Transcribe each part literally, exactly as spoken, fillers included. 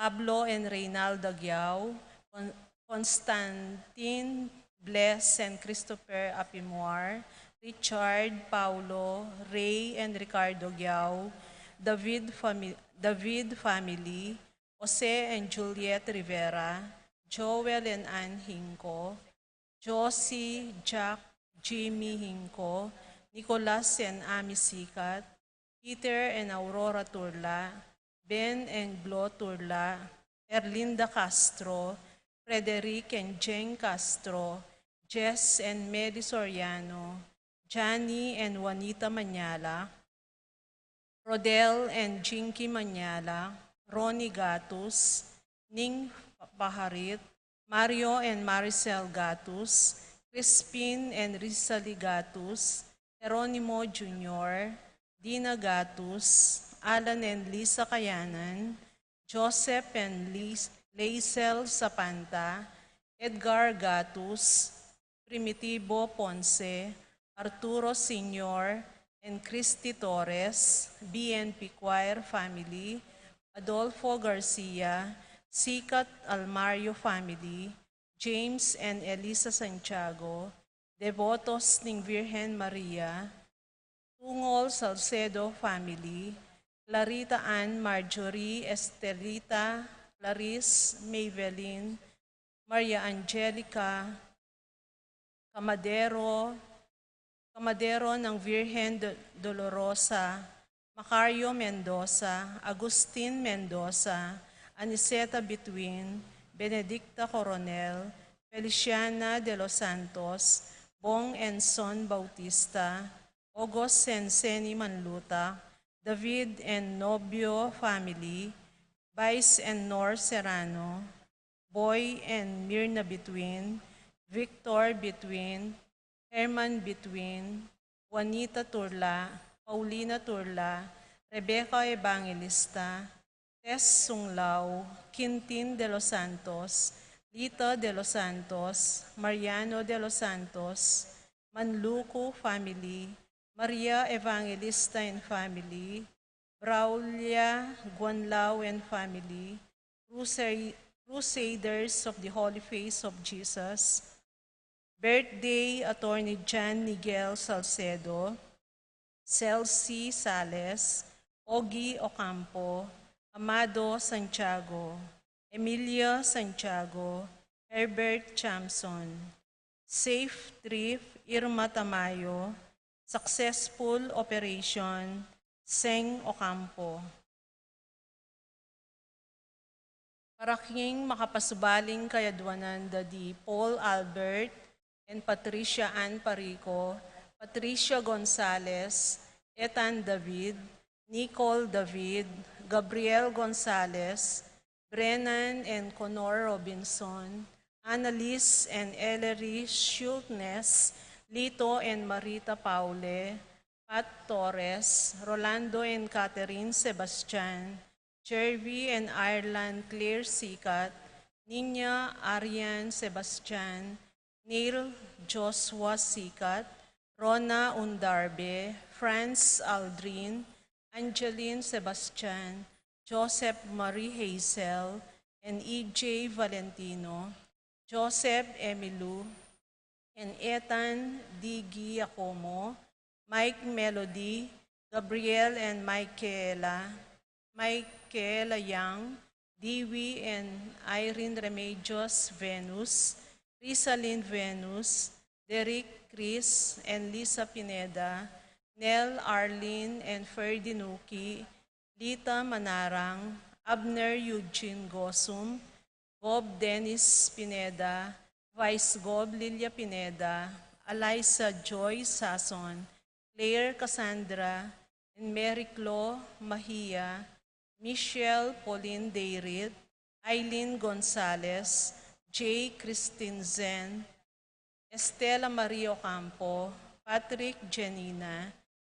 Pablo and Reynalda Giao, Con-, Constantine, Bless and Christopher Apimwar, Richard, Paulo, Ray and Ricardo Giao, David fami-, David family, Jose and Juliet Rivera, Joel and Ann Hinco, Josie, Jack, Jimmy Hinco, Nicolas and Ami Sikat, Peter and Aurora Turla, Ben and Glo Turla, Erlinda Castro, Frederick and Jane Castro, Jess and Meli Soriano, Johnny and Juanita Manyala, Rodel and Jinky Manyala, Ronnie Gatus, Ning Paharit, Mario and Maricel Gatus, Crispin and Rizali Gatus, Jeronimo Junior, Dina Gatus, Alan and Lisa Kayanan, Joseph and Lis-, Laisel Sapanta, Edgar Gatus, Primitivo Ponce, Arturo Senior and Christy Torres, B N P Choir family, Adolfo Garcia, Sikat Almario family, James and Elisa Santiago, devotos ning Virgen Maria, Tungol Salcedo family, Clarita Ann Marjorie, Estelita, Clarice, Maybelline, Maria Angelica, Camadero, Camadero ng Virgen Do-, Dolorosa, Macario Mendoza, Agustin Mendoza, Aniceta Bituin, Benedicta Coronel, Feliciana de los Santos, Bong and Son Bautista, Ogos and Seni Manluta, David and Nobio family, Vice and Nor Serrano, Boy and Mirna Bituin, Victor Bituin, Herman Bituin, Juanita Turla, Paulina Turla, Rebecca Evangelista, Tess Sunglao, Quintin de los Santos, Lita de los Santos, Mariano de los Santos, Manluku family, Maria Evangelista and family, Braulia Guanlao and family, Crusade-, Crusaders of the Holy Face of Jesus, birthday Attorney John Nigel Salcedo, Celsi Sales, Ogie Ocampo, Amado Santiago, Emilia Santiago, Herbert Chamson. Safe trip, Irma Tamayo. Successful operation, Seng Ocampo. Para king makapasubaling kayadwanan da di Paul Albert and Patricia Ann Parico, Patricia Gonzalez, Ethan David, Nicole David, Gabriel Gonzalez, Brennan and Connor Robinson, Annalise and Ellery Schultness, Lito and Marita Paule, Pat Torres, Rolando and Catherine Sebastian, Jervy and Ireland Claire Sikat, Nina Arian Sebastian, Neil Joshua Sikat, Rona Undarbe, Franz Aldrin, Angeline Sebastian, Joseph Marie Hazel, and E J Valentino, Joseph Emilu, and Ethan D Giacomo, Mike Melody, Gabriel and Michaela, Michaela Young, Dewey and Irene Remedios Venus, Rizalin Venus, Derek Chris and Lisa Pineda, Nel Arlene and Ferdy Nuki, Lita Manarang, Abner Eugene Gosum, Gob Dennis Pineda, Vice Gob Lilia Pineda, Eliza Joy Sason, Claire Cassandra, and Mary Clo Mahia, Michelle Pauline Dayrit, Eileen Gonzalez, J Christine Zen, Estela Marie Ocampo, Patrick Janina,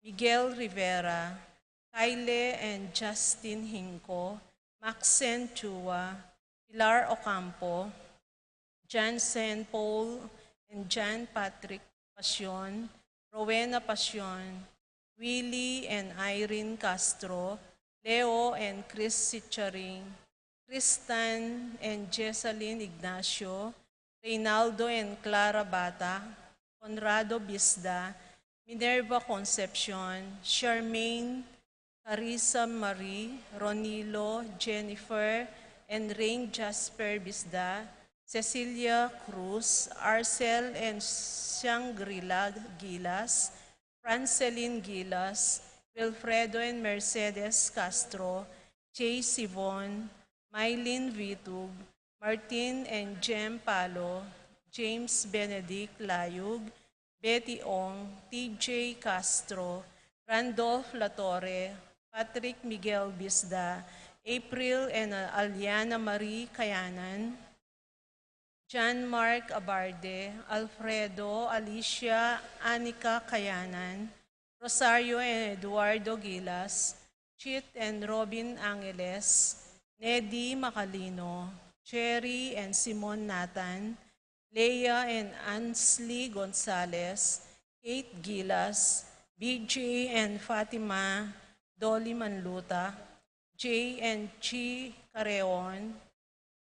Miguel Rivera, Kyle and Justin Hinco, Maxen Chua, Pilar Ocampo, Jansen Paul and Jan Patrick Pasion, Rowena Pasion, Willie and Irene Castro, Leo and Chris Sicharing, Tristan and Jessalyn Ignacio, Reynaldo and Clara Bata, Conrado Bisda, Minerva Concepcion, Charmaine, Carissa Marie, Ronilo, Jennifer, and Rain Jasper Bisda, Cecilia Cruz, Arcel and Shangri-La Gilas, Francelin Gilas, Wilfredo and Mercedes Castro, Jay Sivon, Mylene Vitug, Martin and Jem Palo, James Benedict Layug, Betty Ong, T J Castro, Randolph Latorre, Patrick Miguel Bisda, April and Aliana Marie Kayanan, John Mark Abarde, Alfredo, Alicia, Anika Kayanan, Rosario and Eduardo Gilas, Chit and Robin Angeles, Nedi Macalino, Cherry and Simon Nathan, Leah and Ansley Gonzalez, Kate Gilas, B J and Fatima, Dolly Manluta, Jay and Chi Careon,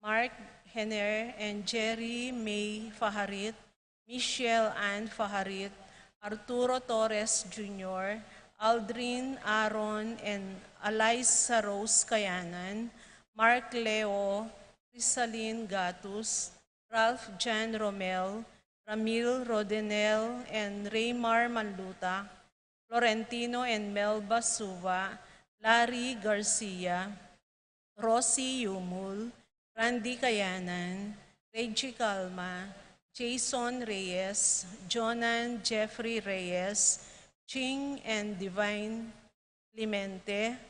Mark Henner and Jerry May Faharit, Michelle Ann Faharit, Arturo Torres Junior, Aldrin Aaron and Eliza Rose Kayanan, Mark Leo, Crisalin Gatus, Ralph Jan Romel, Ramil Rodenel and Raymar Manluta, Florentino and Melba Suva, Larry Garcia, Rosie Yumul, Randy Kayanan, Reggie Calma, Jason Reyes, Jonan Jeffrey Reyes, Ching and Divine Clemente,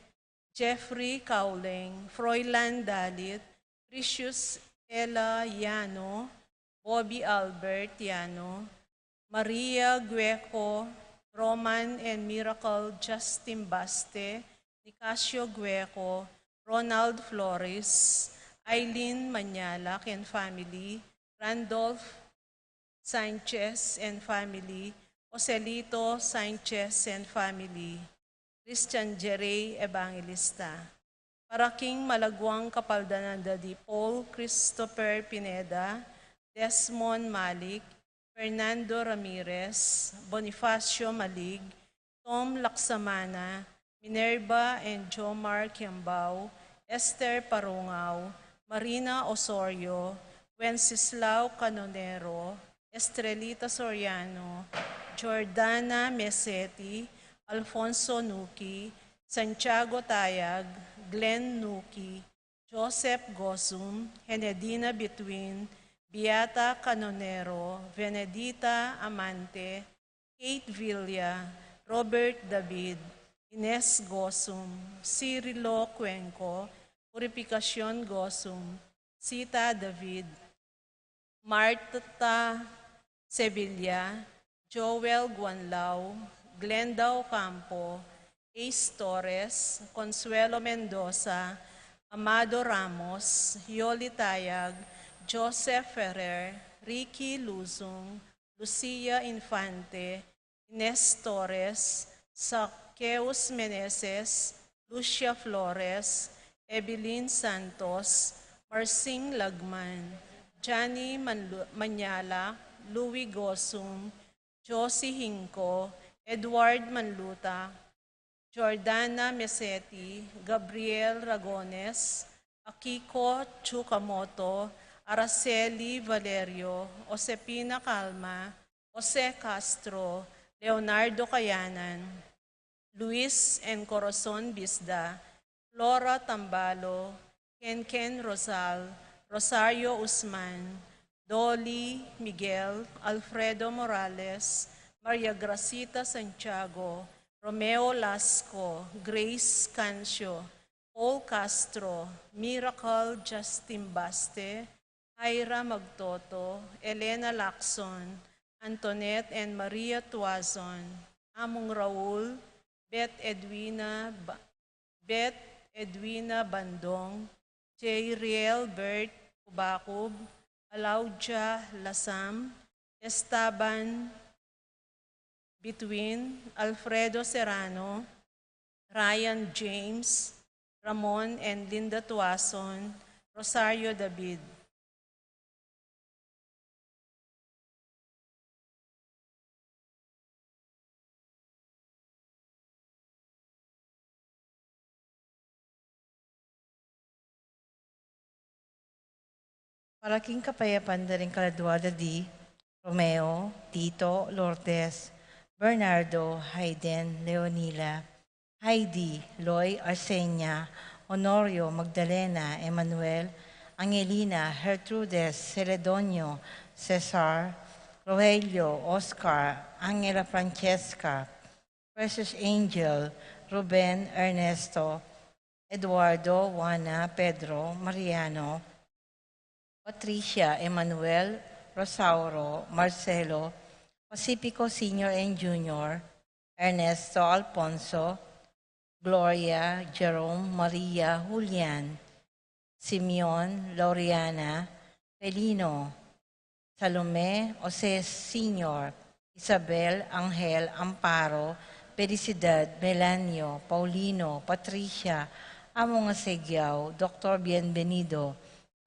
Jeffrey Cauling, Froilan Dalit, Precious Ella Yano, Bobby Albert Yano, Maria Gueco, Roman and Miracle Justin Baste, Nicasio Gueco, Ronald Flores, Eileen Manyalak and family, Randolph Sanchez and family, Joselito Sanchez and family, Christian Jerry Evangelista. Para king malaguang kapaldanan da di Paul Christopher Pineda, Desmond Malik, Fernando Ramirez, Bonifacio Malig, Tom Laksamana, Minerva and Jomar Kiambao, Esther Parungao, Marina Osorio, Wenceslao Canonero, Estrelita Soriano, Jordana Meseti, Alfonso Nuki, Santiago Tayag, Glenn Nuki, Joseph Gosum, Henedina Bituin, Beata Canonero, Venedita Amante, Kate Villa, Robert David, Ines Gosum, Cirilo Cuenco, Purificacion Gosum, Sita David, Marta Sevilla, Joel Guanlao, Glenda Ocampo, Ace Torres, Consuelo Mendoza, Amado Ramos, Yoli Tayag, Joseph Ferrer, Ricky Luzung, Lucia Infante, Ines Torres, Zacchaeus Meneses, Lucia Flores, Evelyn Santos, Marsing Lagman, Johnny Manlu-, Manyala, Louis Gosum, Josie Hinco, Edward Manluta, Jordana Meseti, Gabriel Ragones, Akiko Chukamoto, Araceli Valerio, Josepina Calma, Jose Castro, Leonardo Kayanan, Luis and Corazon Bisda, Flora Tambalo, Kenken Rosal, Rosario Usman, Dolly Miguel, Alfredo Morales, Maria Gracita Santiago, Romeo Lasco, Grace Cancio, Paul Castro, Miracle Justin Baste, Ira Magtoto, Elena Lacson, Antoinette and Maria Tuazon, Among Raul, Beth Edwina Ba-, Beth Edwina Bandong, J Riel Bert Kubakub, Alaudia Lasam, Esteban Bituin, Alfredo Serrano, Ryan James, Ramon and Linda Tuason, Rosario David. Para king kapayapan da ring kaladua da di Romeo, Tito, Lourdes, Bernardo, Hayden, Leonila, Heidi, Loy, Arsenia, Honorio, Magdalena, Emmanuel, Angelina, Gertrudes, Celedonio, Cesar, Rogelio, Oscar, Angela Francesca, Precious Angel, Ruben, Ernesto, Eduardo, Juana, Pedro, Mariano, Patricia, Emmanuel, Rosauro, Marcelo, Pacifico Senior and Junior, Ernesto, Alfonso, Gloria, Jerome, Maria, Julian, Simeon, Laureana, Felino, Salome, Jose Senior, Isabel, Angel, Amparo, Felicidad, Melanio, Paulino, Patricia, Among Asegiao, Doctor Bienvenido,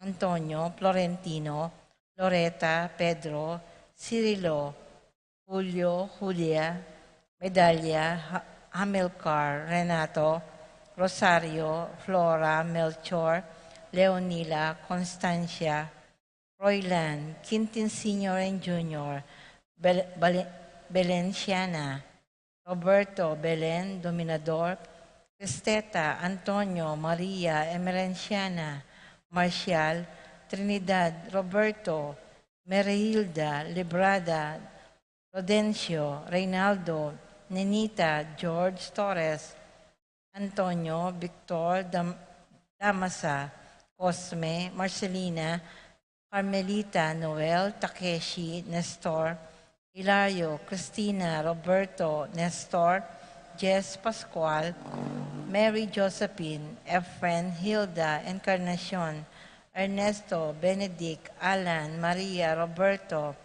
Antonio, Florentino, Loreta, Pedro, Cirilo, Julio, Julia, Medalia, Ha-, Hamilcar, Renato, Rosario, Flora, Melchor, Leonila, Constancia, Royland, Quintin Senior and Junior, Bel-, Bale-, Belenciana, Roberto, Belen, Dominador, Cristeta, Antonio, Maria, Emerenciana, Marcial, Trinidad, Roberto, Merihilda, Librada, Rodencio, Reynaldo, Nenita, George Torres, Antonio, Victor, Dam-, Damasa, Cosme, Marcelina, Carmelita, Noel, Takeshi, Nestor, Hilario, Cristina, Roberto, Nestor, Jess, Pascual, Mary, Josephine, Efren, Hilda, Encarnacion, Ernesto, Benedict, Alan, Maria, Roberto,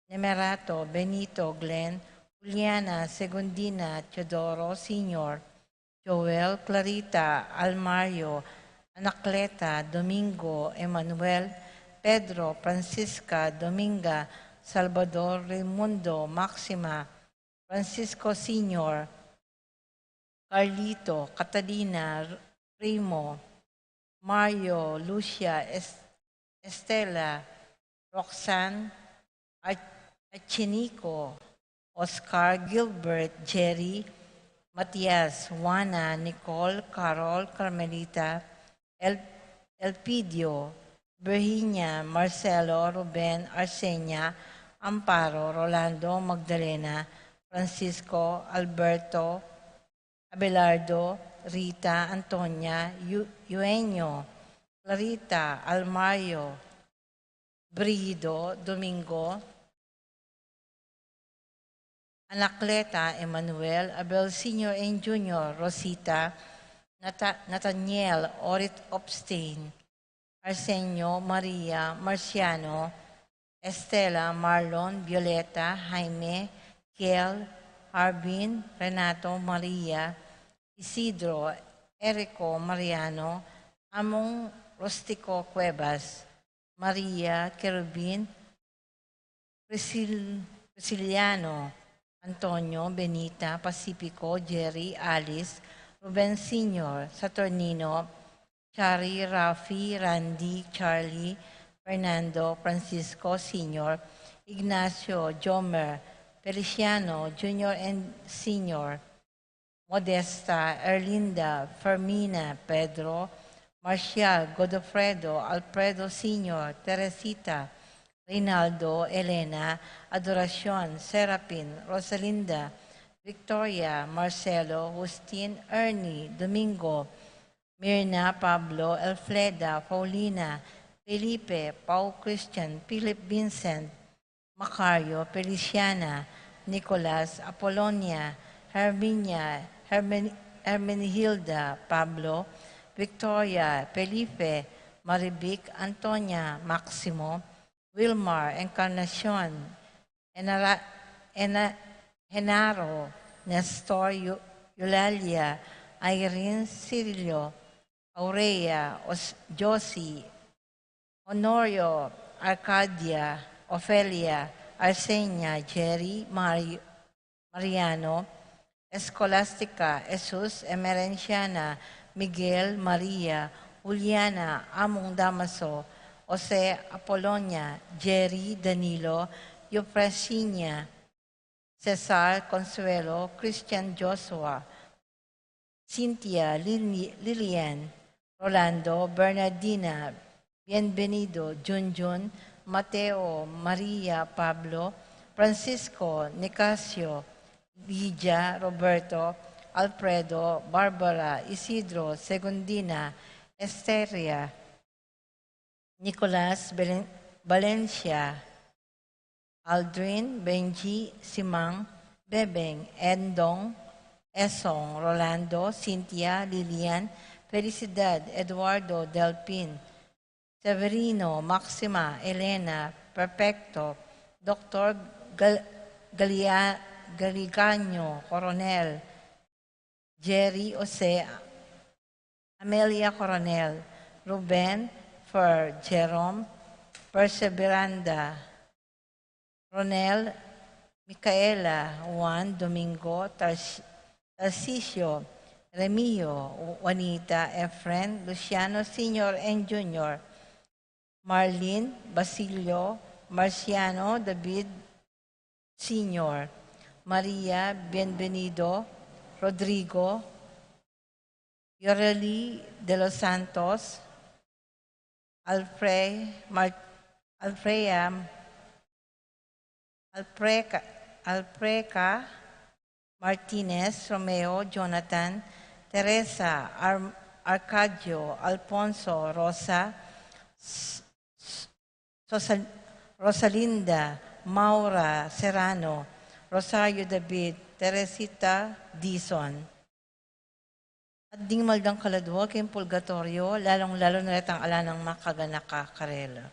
Nemerato, Benito, Glenn, Juliana, Segundina, Teodoro Senior, Joel, Clarita, Almario, Anacleta, Domingo, Emmanuel, Pedro, Francisca, Dominga, Salvador, Raimundo, Maxima, Francisco Senior, Carlito, Catalina, Primo, Mario, Lucia, Es-, Estela, Roxanne, Ach-, Achinico, Oscar, Gilbert, Jerry, Matias, Juana, Nicole, Carol, Carmelita, El-, Elpidio, Virginia, Marcelo, Ruben, Arsenia, Amparo, Rolando, Magdalena, Francisco, Alberto, Abelardo, Rita, Antonia, Yu-, Eugenio, Clarita, Almario, Brigido, Domingo, Anacleta, Emmanuel, Abel Senior and Junior, Rosita, Nata-, Nathaniel, Orit Opstein, Arsenio, Maria, Marciano, Estela, Marlon, Violeta, Jaime, Kiel, Arvin, Renato, Maria, Isidro, Erico, Mariano, Among Rustico Cuevas, Maria, Kerubin, Priscil-, Prisciliano, Antonio, Benita, Pacifico, Jerry, Alice, Ruben Senior, Saturnino, Chari, Rafi, Randy, Charlie, Fernando, Francisco Senior, Ignacio, Jomer, Feliciano, Junior and Senior, Modesta, Erlinda, Fermina, Pedro, Marcial, Godofredo, Alfredo Senior, Teresita, Reynaldo, Elena, Adoracion, Serapin, Rosalinda, Victoria, Marcelo, Justin, Ernie, Domingo, Mirna, Pablo, Elfreda, Paulina, Felipe, Pau, Christian, Philip, Vincent, Macario, Feliciana, Nicolas, Apolonia, Herminia, Hermen-, Hermenegilda, Pablo, Victoria, Felipe, Marivic, Antonia, Maximo, Wilmar, Encarnacion, Enara-, Ena-, Genaro, Nestor, Yu-, Eulalia, Irene, Cirilio, Aurea, Os-, Josie, Honorio, Arcadia, Ofelia, Arsenia, Jerry, Mari-, Mariano, Escolastica, Jesus, Emerenciana, Miguel, Maria, Juliana, Among Damaso, Jose, Apolonia, Jerry, Danilo, Eufrasina, Cesar, Consuelo, Christian, Joshua, Cynthia, Lili-, Lilian, Rolando, Bernardina, Bienvenido, Junjun, Mateo, Maria, Pablo, Francisco, Nicasio, Lydia, Roberto, Alfredo, Barbara, Isidro, Segundina, Esteria, Nicolas, Belen-, Valencia, Aldrin, Benji, Simang, Bebeng, Endong, Esong, Rolando, Cynthia, Lilian, Felicidad, Eduardo, Delpin, Severino, Maxima, Elena, Perfecto, Doctor Gal-, Galia-, Galigano, Coronel, Jerry, Jose, Amelia, Coronel, Ruben, Fer, Jerome, Perseveranda, Ronel, Micaela, Juan, Domingo, Tars-, Tarcisio, Remio, Juanita, Efren, Luciano Senior and Junior, Marlene, Basilio, Marciano, David Senior, Maria, Bienvenido, Rodrigo, Yoreli de los Santos, Alfre-, Mar-, Alfrea, Alfreca, Alfreca, Martinez, Romeo, Jonathan, Teresa, Ar-, Arcadio, Alfonso, Rosa, S-, S-, Sosal-, Rosalinda, Maura, Serrano, Rosario, David, Teresita, Dizon. At ding maldang kaladwa king purgatoryo, lalung-lalu na retang ala nang makaganaka karela.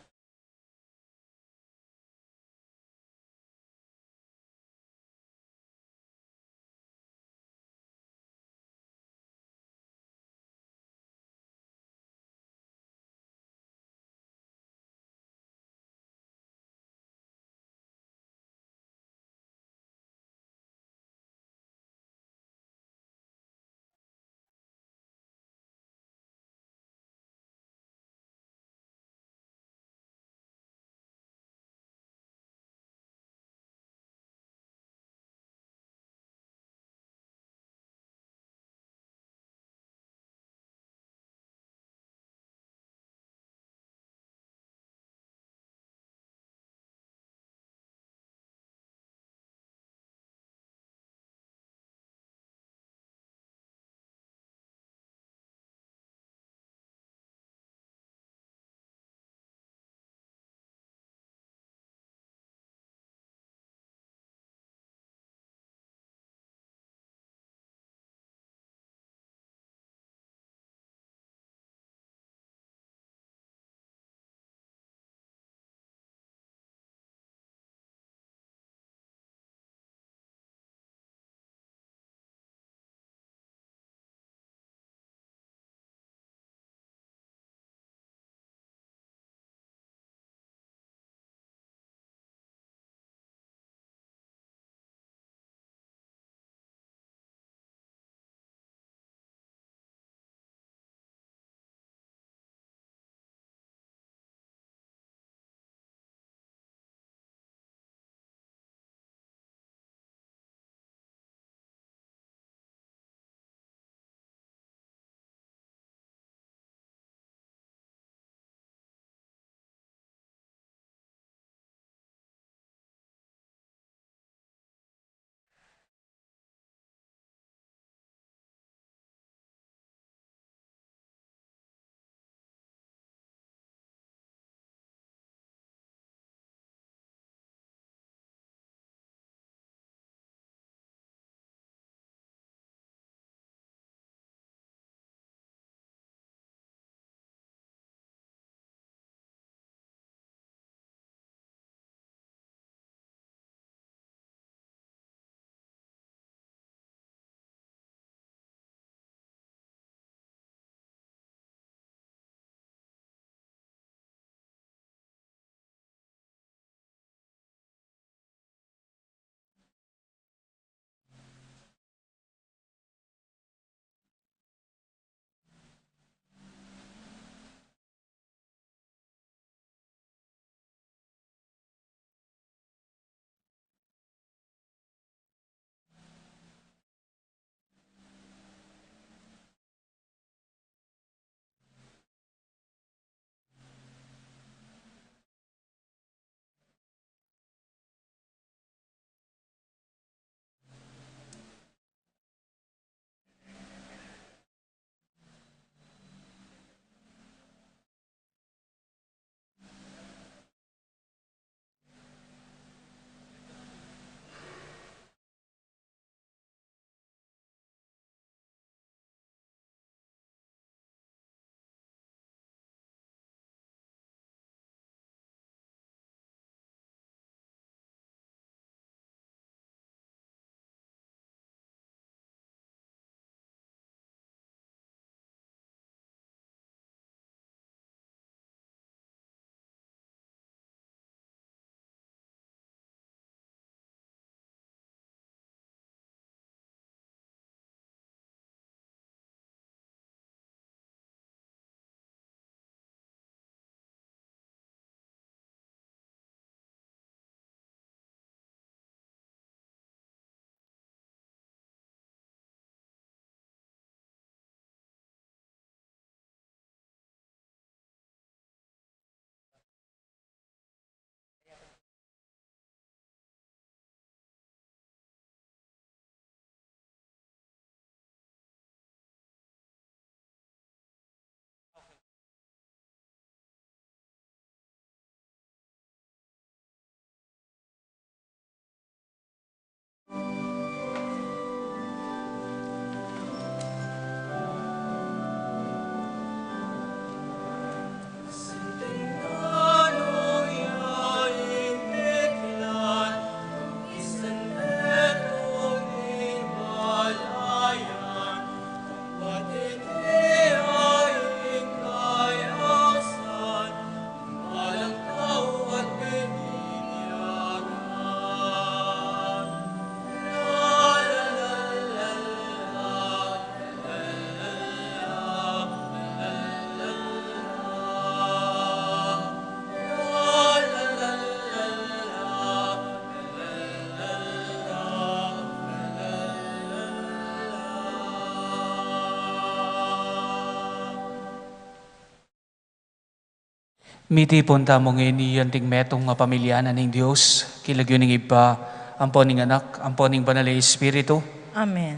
Mitipun tamu ngeni anting metung a pamilya na ning Dios, king lagyu ning Ibpa, ampo ning Anak, ampo ning Banal a Espiritu. Amen.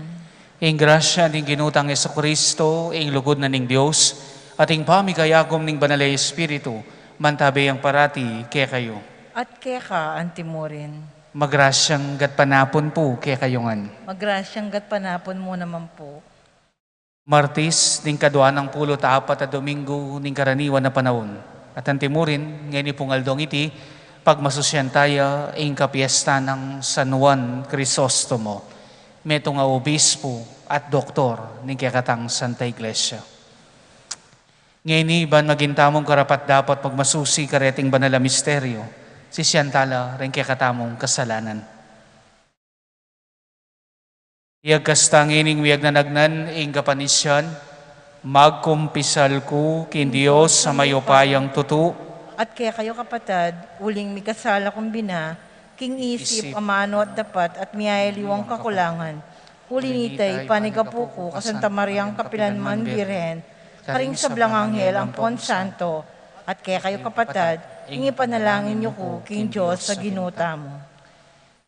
Ing grasya ning Ginu tang Jesucristo, ing lugud na ning Dios, at ing pamikayagum ning Banal a Espiritu, mantabe yang parati kekayu. At keka antimurin. Magrasyang gatpanapun pu kekayu ngan. Magrasyang gatpanapun mu naman pu. Martis, ning kadwa nang pulu't apat a Domingo ning karaniwan a panaun. At antimurin, ngeni pung aldong iti, pagmasusyan taya ing kapiesta nang San Juan Crisostomo, metung a obispo at doktor ning kekatang Santa Iglesia. Ngeni, ban maging tamung karapat-dapat pagmasusi kareting banal a misteryo, sisian tala ring kekatamung kasalanan. Iyagkas ta ngening miyagnanagnan ing kapanisian, magkumpisal ku king Dios a mayupayang tutu. At kekayu kapatad, uling mikasala kung bina, king isip, amanu at dapat, at miyayaliwang kakulangan. Uli nita, ipanigapu ku, ka Santa Mariang kapilanman Birhen, karing sablang anghel ampon santo, at kekayu kapatad, ing ipanalangin yu ku king Dios a Ginu tamu.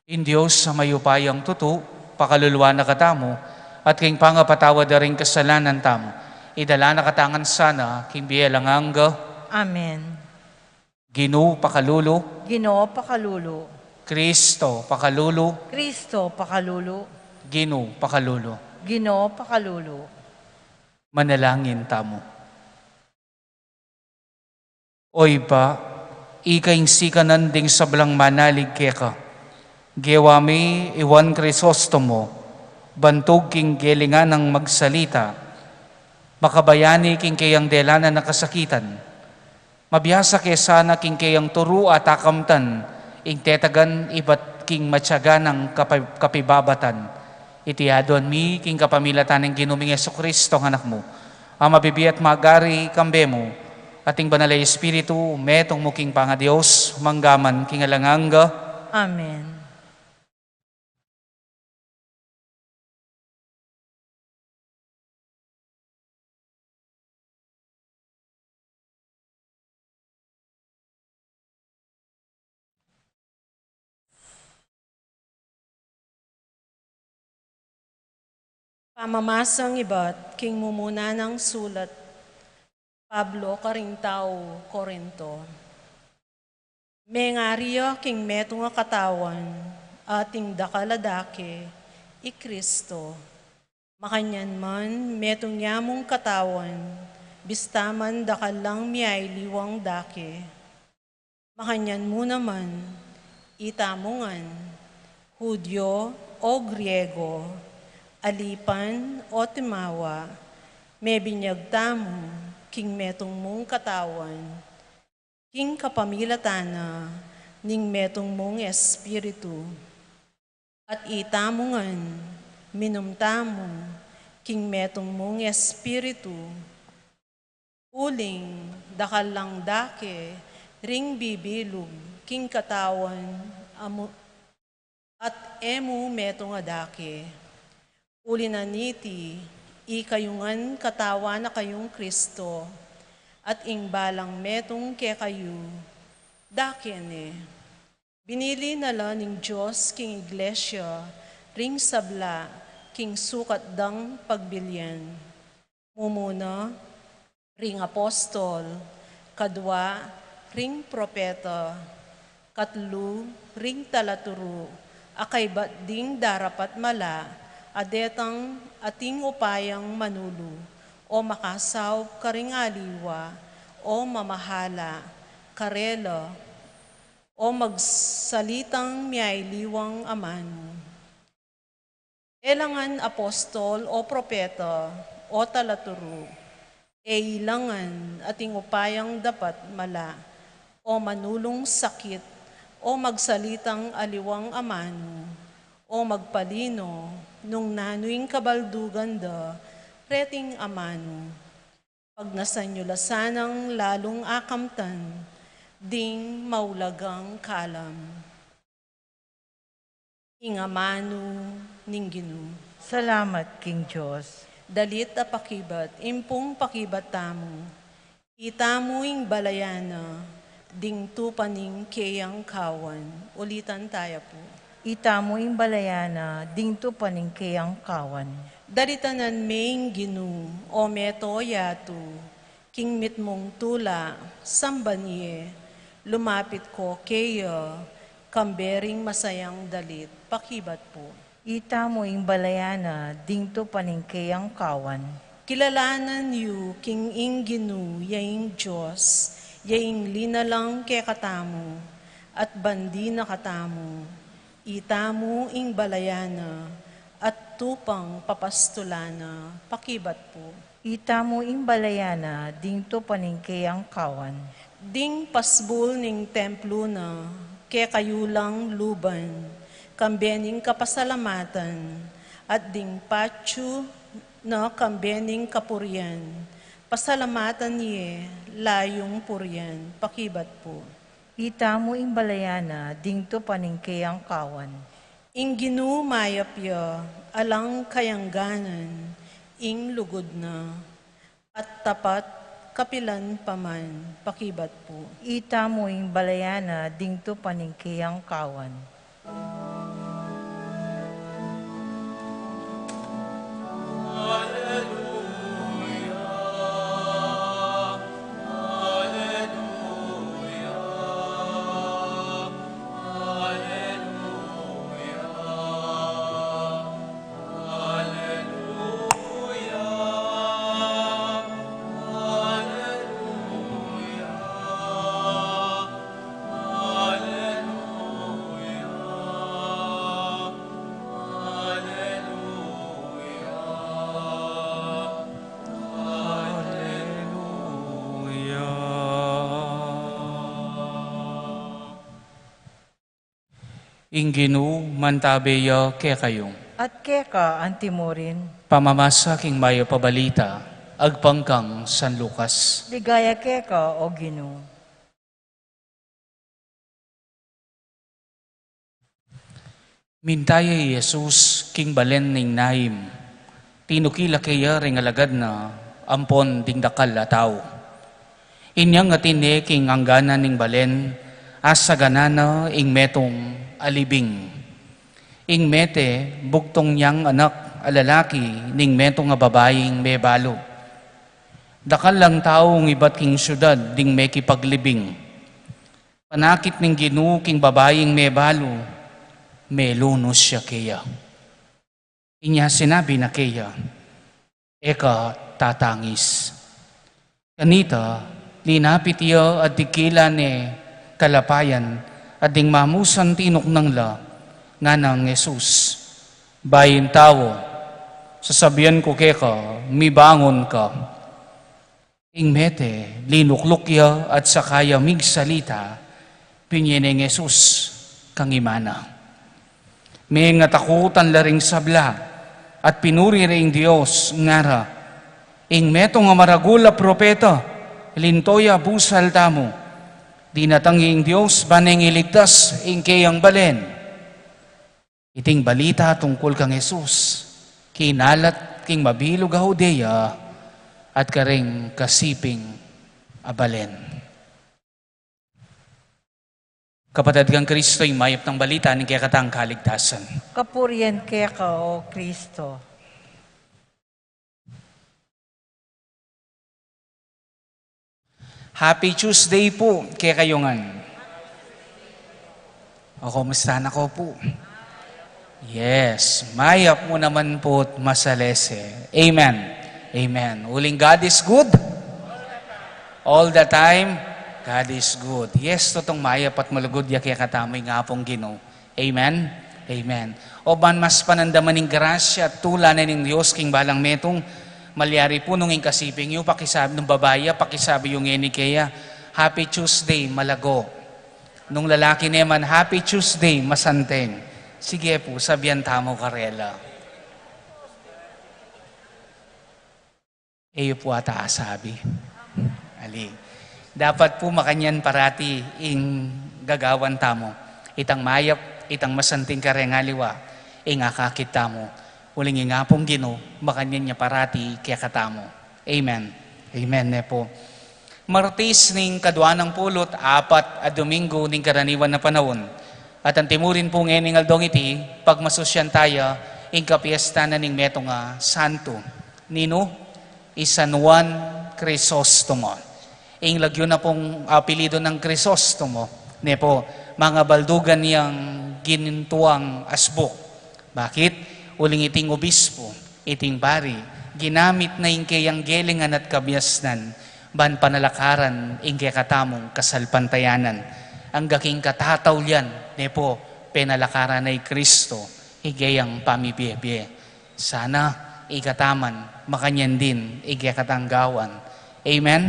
Ing Dios a mayupayang tutu, pakaluluan na katamu, at king pangapatawad da ring kasalanan tamu, idala na katamu ngan sana king bie alang angga. Amen. Ginu, pakalulu. Ginu, pakalulu. Kristo, pakalulu. Kristo, pakalulu. Ginu, pakalulu. Ginu, pakalulu. Manalangin tamu. O Ibpa, ika ing sikanan ding sablang manalig keka. Gewa mi i Juan Crisostomo, bantug king gelingan nang magsalita, makabayani king keyang delanan a kasakitan, mabiasa ke sana king keyang turu at akamtan, ing tetagan ibat king matyaga nang kapi-, kapibabatan. Iti aduan mi king kapamilatan ning Ginu ming Jesucristo, a Anak mu, a mabibie at magari kambe mu, at ing Banal a Espiritu, metung mu king pangaDios, mangga man king alang angga. Amen. Pamamasang ibat king mumuna nang sulat Pablo karing tau Corinto. Mengari ya king metung a katawan, ating dakal a dake, i Kristo. Makanyan man, metung ya mung katawan, bista man dakal lang miyayaliwang dake. Makanyan mu naman, itamu ngan, Hudyo o Griego, alipan o timawa, mebinyag tamu king metung mung katawan, king kapamilatan na ning metung mung Espiritu. At itamu ngan, minum tamu king metung mung Espiritu, uling dakal lang dake ring bibilug king katawan a mu-, at e mu metung a dake. Uli na niti, ikayu ngan katawan na kayung Kristo, at ing balang metung kekayu, dake ne. Binili na la ning Dios king Iglesia ring sabla king sukat dang pagbilian. Mumuna, ring apostol, kadwa, ring propeta, katlu, ring talaturu, a kaybat ding darapat mala a detang ating upayang manulu, o makasaup karing aliwa, o mamahala karela, o magsalitang miyayaliwang amanu. E la ngan apostol o propeta o talaturu, e ila ngan ating upayang dapat mala, o manulung sakit, o magsalitang aliwang amanu, o magpalino nung nanu ing kabaldugan da reting amanu. Pagnasan yu la sanang lalung akamtan ding maulagang kalam. Ing amanu ning Ginu. Salamat king Dios. Dalit a pakibat, impung pakibat tamu. Itamu ing balayan na, ding tupa ning keyang kawan. Ulitan taya pu. Itamu ing balayan na ding tupa ning keyang kawan. Daritanan me ing Ginu, o meto yatu, king mitmung tula, samban ye, lumapit ko keya, kambe ring masayang dalit, pakibat pu. Itamu ing balayan na ding tupa ning keyang kawan. Kilalanan yu king ing Ginu ya ing Dios, ya ing linalang kekatamu, at bandi na katamu. Itamu ing balayan na, at tupang papastulan na, pakibat pu. Itamu ing balayan na ding tupa ning keyang kawan. Ding pasbul ning templu na, kekayu lang luban, kambe ning kapasalamatan, at ding patyu na kambe ning kapurian, pasalamatan ye, layung purian, pakibat pu. Itamu ing balayan na ding tupa ning keyang kawan. Ing Ginu mayap ya, alang kayangganan, ing lugud na, at tapat kapilan pa man, pakibat pu. Itamu ing balayan na ding tupa ning keyang kawan. Ing Ginu mantabe ya kekayu. At keka antimurin. Pamamasa king mayap a balita agpang kang San Lucas. Ligaya keka, o Ginu. Minta ya i Jesus king balen ning Naim. Tinukil la keya ring alagad na ampon ding dakal a tau. Inyang atin ne king angganan ning balen, asaganan na ing metung a libing. Ing mete, bugtung yang anak a lalaki ning metung a babaing mebalu. Dakal lang tau ing ibat king siudad ding mekipaglibing. Panakit ning Ginu king babaing mebalu, melunus ya keya. Inya sinabi na keya, "E ka tatangis." Kanita, linapit ya at dikilan ne kalapayan at ding mamusan tinuknang la, nganang Jesus, "Bayu ing tau, sasabian ku keka, mibangun ka." Ing mete, linukluk ya at saka ya migsalita, pinye ne ning Jesus kang ima na. Mengatakutan la ring sabla at pinuri ring Dios, ngara, "Ing metung a maragul a propeta, linto ya busal tamu. Dinatang ing Dios ban neng iligtas ing keyang balen." Iting balita tungkul kang Jesus, kinalat king mabilug a Judea at karing kasiping a balen. Kapatad kang Kristo, ing mayap nang balita ning kekatang kaligtasan. Kapurian keka, o Kristo. Happy Tuesday pu kekayu ngan. O, kumusta na ko pu? Yes, mayap mu naman pu't masalese. Amen. Amen. Uling God is good. All the time, God is good. Yes, tutung mayap at malugud ya kekatamu ing Apung Ginu. Amen? Amen. O ban mas panandaman ing grasya at tula na ning Dios king balang metung, malyari pu nung ing kasiping yu, pakisabi, nung babai ya, pakisabi yu ngeni keya, "Happy Tuesday, malago." Nung lalaki ne man, "Happy Tuesday, masanteng." Sige pu, sabian tamu karela. E yu pu ata asabi. Ali. Dapat pu makanyan parati ing gagawan tamu. Itang mayap, itang masanting kareng aliwa, ing akakit tamu. Uling ing Apung Ginu, makanyan ya parati kekatamu. Amen. Amen ne pu. Martis ning kadua nang pulu't apat a Domingo ning karaniwan a panaun. At antimurin pu ngening aldong iti, pagmasusyan taya ing kapiestan na ning metung a santo. Ninu? I San Juan Crisostomo. Ing lagyu na pung apelyidu nang Crisostomo, ne pu, mangabaldugan yang ginintuang asbuk. Bakit? Uling iting obispo, iting pari, ginamit na ing keyang gelengan at kabiasnan, ban panalakaran ing kekatamung kasalpantayanan. Angga king katataulian, ne pu, penalakaran na i Kristo, ing keyang pamibiebie. Sana ikataman makanyan din ing kekatang gawan. Amen?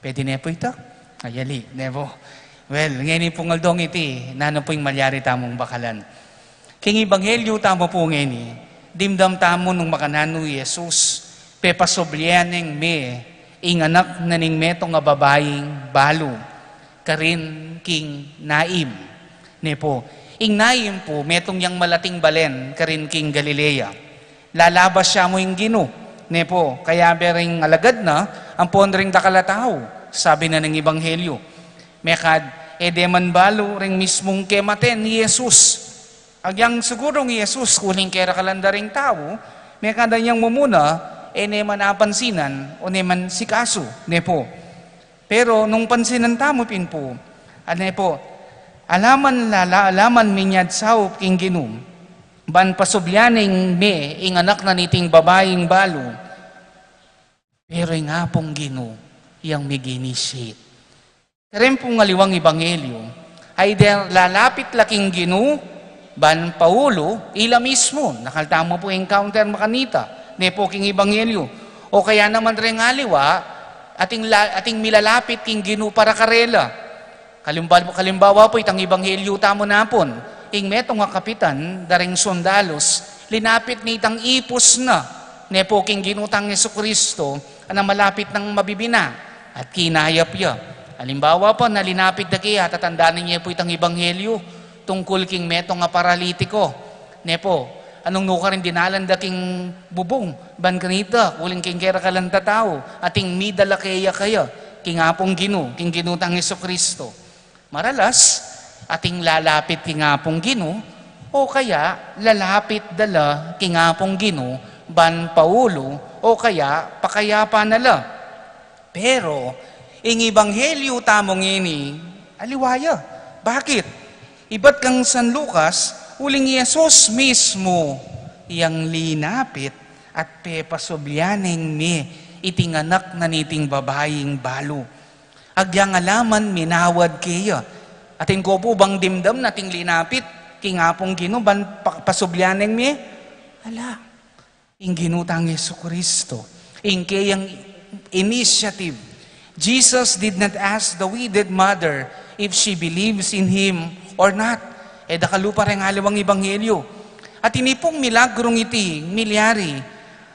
Pwede ne pu ita? Ayali, ne pu. Well, ngeni pung aldong iti, nanu pu ing malyari tamung bakalan? King ebanghelyu tamu pu ngeni, dimdam tamu nung makananu i Jesus pepasublian neng me ing anak na ning metung a babaing balu karin king Naim. Ne pu, ing Naim pu, metung yang malating balen karin king Galilea. Lalabas ya mu ing Ginu, ne pu, kayabe ring alagad na ampon ring dakal a tau, sabi na ning ebanghelyu. Mekad, e de man balu ring mismung kematen i Jesus. Agyang sigurung i Jesus, uling kerakalan da ring tau, mekad anyang mumuna, e ne man apansinan, o ne man sikasu, ne pu. Pero nung pansinan tamu pin pu, ane pu, alaman lala, alaman minyad saup king Ginu, ban pasublian neng me ing anak na niting babaing balu. Pero ing Apung Ginu yang mig-initiate. Kareng pung aliwang ebanghelyu, either lalapit la king Ginu, ban paulu, ila mismu, dakal tamu pu encounter makanita, ne pu king ebanghelyu. O kaya naman reng aliwa, ating la-, ating milalapit king Ginu para karela. Kalimbawa, kalimbawa pu itang ebanghelyu tamu napun, ing metung a kapitan, da reng sundalus, linapit ne itang ipus na, ne pu king Ginu tang Jesucristo, a malapit nang mabibina, at kinayap ya. Alimbawa pu, na linapit da keya, tatandanan ye pu itang ebanghelyu, tungkul king metung a paralitiko. Ne pu, anung nukarin dinalan da king bubung, ban kanita, uling king kerakalan tatau, ating midala keya kaya, king Apung Ginu, king Ginu tang Jesucristo. Maralas, ating lalapit king Apung Ginu, o kaya lalapit da la king Apung Ginu, ban paulu, o kaya pakayapan na la. Pero, ing ebanghelyu tamu ngeni, aliwa ya. Bakit? Ibat kang San Lucas, uling i Jesus mismu yang linapit at pepasublian neng me iting anak na niting babaing balu. Agyang alaman minawad keya. Atin ko pu bang dimdam na ating linapit king Apung Ginu ban pa-, pasublian neng me? Ala. Ing Ginu tang Jesucristo, ing keyang initiative. Jesus did not ask the widowed mother if she believes in him or not. E dakal pu reng aliwang ebanghelyu. At ini pung milagrung iti, milyari,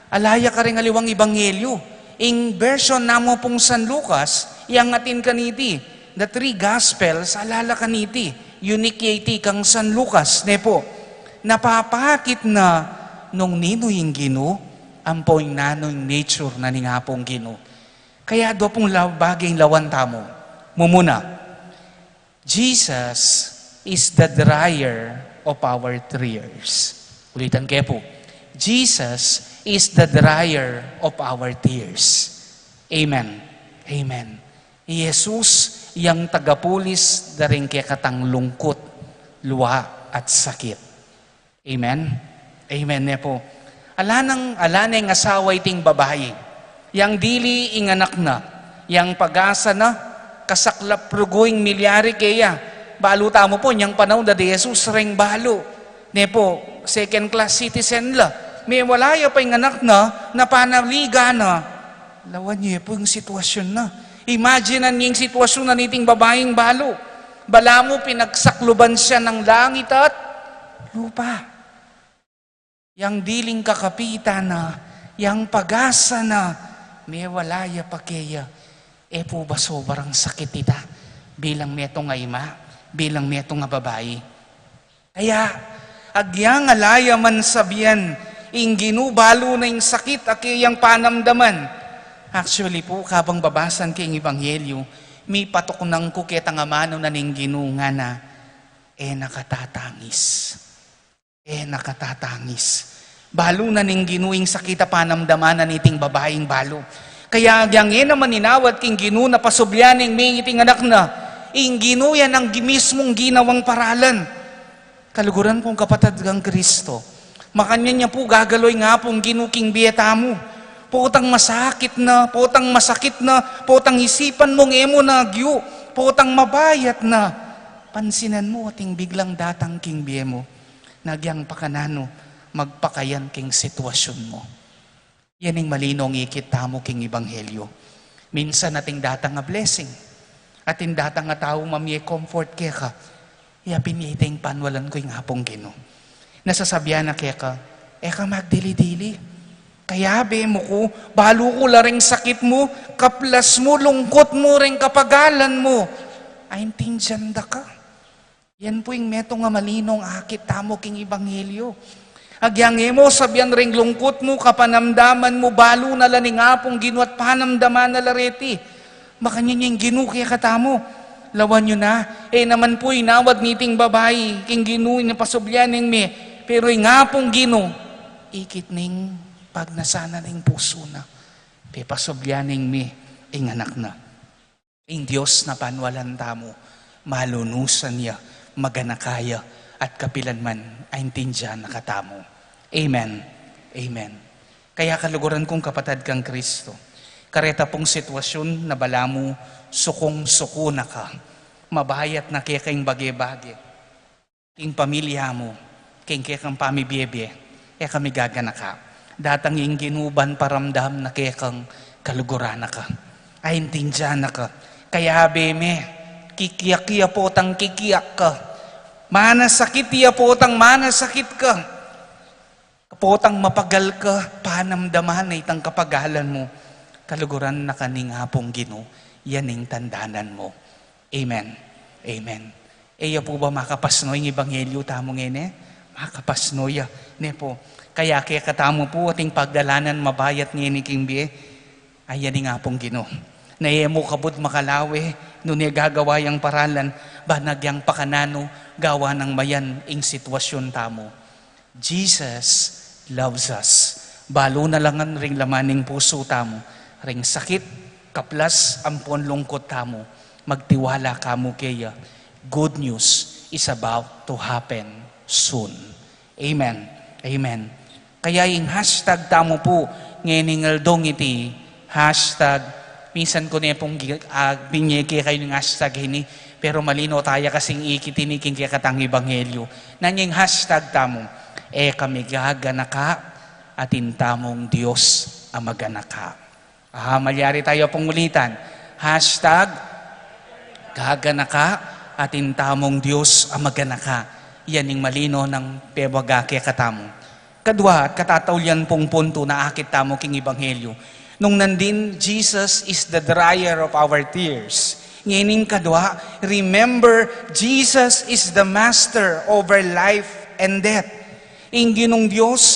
ala ya kareng aliwang ebanghelyu. Ing version namu pung San Lucas, yang atin kaniti, the three Gospels, ala la kaniti, unique ya iti kang San Lucas, ne pu. Napapakit na nung ninu ing Ginu, ampo ing nanu ing nature na ning Apung Ginu. Kaya dua pung la-, bagay ing lawan tamu. Mumuna, Jesus is the dryer of our tears. Ulitan ke pu. Jesus is the dryer of our tears. Amen. Amen. I Jesus yang tagapulis da ring kekatang lungkut, lua at sakit. Amen? Amen ne pu. Ala nang, ala neng asawa iting babai. Yang dili ing anak na, yang pag-asa na, kasaklap rugu ing milyari keya. Balu tamu pu, inyang panaun da di Jesus reng balu. Ne pu, second class citizen la. Mewala ya pa ing anak na, napanaligan na. Lawan ye pu ing sitwasyun na. Imagine-an ye ing sitwasyun na niting babaing balu. Balamu pinagsakluban siya ng langit at lupa. Yang diling kakapitan na, yang pag-asa na, mewala ya pa keya. E pu ba sobrang sakit ita bilang metung a ima, bilang metung a babai? Kaya, agyang ala ya man sabian, ing Ginu balu na ing sakit a keyang panamdaman. Actually po, kabang babasan ke ing Ebanghelyo, mipatuknang ku ketang amanu na ning Ginu ngana, e na ka tatangis. E na ka tatangis. Balu na ning Ginu ing sakit a panamdaman na niting babaing balu. Kaya agyang e na man inawat king Ginu na pasublian neng mie iting anak na, ing Ginu ya nang gi-, mismung ginawang paralan. Kaluguran kung kapatad kang Kristo. Makanyan ya pu gagalo ing Apung Ginu king bie tamu. Potang masakit na, potang masakit na, potang isipan mung e mu na agyu, potang mabayat na. Pansinan mu ating biglang datang king bie mu. Na agyang pakananu, magpakayan king sitwasyun mu. Yan ing malinong ikit tamu king Ebanghelyo. Minsan ating datang a blessing. Ating datang a tau mamie comfort keka. Ya pin ya ita ing panwalan ku ing Apung Ginu. Na sasabian na keka, e ka magdili-dili. Kayabe mu ku, balu ku la reng sakit mu, kaplas mu, lungkut mu, reng kapagalan mu. Aintindian da ka. Yan pu ing metung a malinong akit tamu king Ebanghelyo. Agyang e mu sabian reng lungkut mu, kapanamdaman mu, balu na la ning Apung Ginu at panamdaman na la reti. Makanyan ya ing Ginu kekatamu. Lawan yu na, e naman pu inawat niting babai king Ginu ing pasublian neng mie, pero ing Apung Ginu, ikit ning pagnasan na ning pusu na. Pepasublian neng mie ing anak na. Ing Dios na panwalan tamu, malunusan ya, maganaka ya, at kapilan man aintindian na katamu. Amen. Amen. Kaya kaluguran kung kapatad kang Kristo, kareta pung sitwasyun na balamu sukung-suku na ka, mabayat na keka ing bage-bage. King pamilya mu, king kekang pamibie-bie, e ka migaganaka. Datang ing Ginu ban paramdam na kekang kaluguran na ka. Aintindian na ka. Kayabe me, kikiak ya potang kikiak ka. Manasakit ya potang manasakit ka. Potang mapagal ka, panamdaman na itang kapagalan mu. Kaluguran na ka ning Apung Ginu, yan ing tandanan mu. Amen. Amen. E ya pu ba makapasno ing ebanghelyo tamu ngeni? Makapasno ya, ne pu. Kaya kekatamu pu, ating pagdalanan mabayat ngeni king bie, ayan ing Apung Ginu. Na e mu kabud makalawe, nune gagawa yang paralan, ban agyang pakananu, gawa nang mayan ing sitwasyun tamu. Jesus loves us. Balu na la ngan ring laman ning pusu tamu, ring sakit, kaplas, ampon lungkut tamu, magtiwala kamu keya. Good news is about to happen soon. Amen. Amen. Kaya ing hashtag tamu pu ngening aldong iti, hashtag, minsan ku ne pung gi-, ah, binye kekayu ning hashtag ini, pero malino taya kasing ikit ini king kekatang ebanghelyo. Nanu ing hashtag tamu? E kami gaganaka, atin tamung Dios a maganaka. Ah, malyari taya pung ulitan. Hashtag gaganaka, atin tamung Dios a maganaka. Yan ing malino nang pebaga kekatamu. Kadwa at katataulian pung puntu na akit tamu king ebanghelyo. Nung nandin, Jesus is the dryer of our tears. Ngening kadwa, remember, Jesus is the master over life and death. Ing Ginung Dios